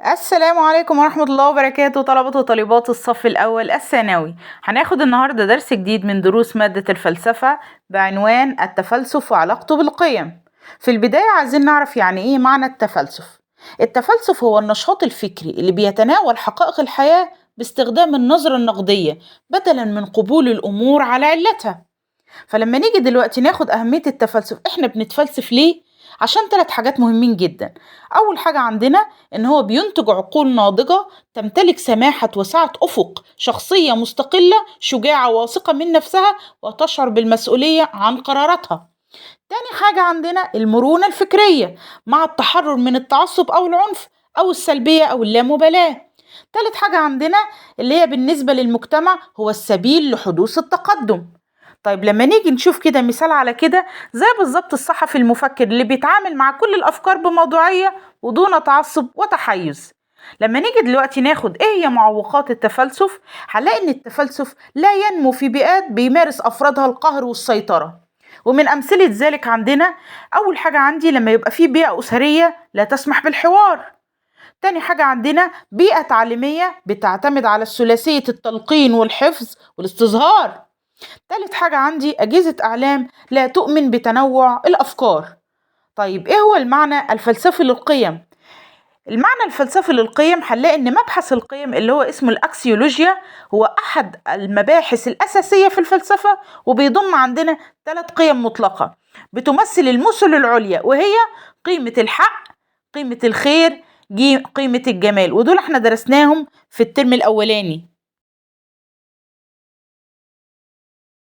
السلام عليكم ورحمة الله وبركاته، طلبة وطالبات الصف الأول الثانوي. هناخد النهاردة درس جديد من دروس مادة الفلسفة بعنوان التفلسف وعلاقته بالقيم. في البداية عايزين نعرف يعني إيه معنى التفلسف. التفلسف هو النشاط الفكري اللي بيتناول حقائق الحياة باستخدام النظرة النقدية بدلا من قبول الأمور على علتها. فلما نيجي دلوقتي ناخد أهمية التفلسف، إحنا بنتفلسف ليه؟ عشان 3 حاجات مهمين جدا. أول حاجة عندنا إن هو بينتج عقول ناضجة تمتلك سماحة وسعة أفق، شخصية مستقلة شجاعة واثقة من نفسها وتشعر بالمسؤولية عن قراراتها. تاني حاجة عندنا المرونة الفكرية مع التحرر من التعصب أو العنف أو السلبية أو اللامبالاة. تالت حاجة عندنا اللي هي بالنسبة للمجتمع هو السبيل لحدوث التقدم. طيب لما نيجي نشوف كده مثال على كده، زي بالظبط الصحفي المفكر اللي بيتعامل مع كل الأفكار بموضوعية ودون تعصب وتحيز. لما نيجي دلوقتي ناخد ايه هي معوقات التفلسف، هنلاقي ان التفلسف لا ينمو في بيئات بيمارس أفرادها القهر والسيطرة. ومن أمثلة ذلك عندنا أول حاجة عندي لما يبقى في بيئة أسرية لا تسمح بالحوار. تاني حاجة عندنا بيئة تعليمية بتعتمد على الثلاثية التلقين والحفظ والاستظهار. تالت حاجة عندي أجهزة أعلام لا تؤمن بتنوع الأفكار. طيب إيه هو المعنى الفلسفي للقيم؟ المعنى الفلسفي للقيم هنلاقي إن مبحث القيم اللي هو اسمه الأكسيولوجيا هو أحد المباحث الأساسية في الفلسفة، وبيضم عندنا 3 قيم مطلقة بتمثل المثل العليا، وهي قيمة الحق، قيمة الخير، قيمة الجمال، ودول احنا درسناهم في الترم الأولاني.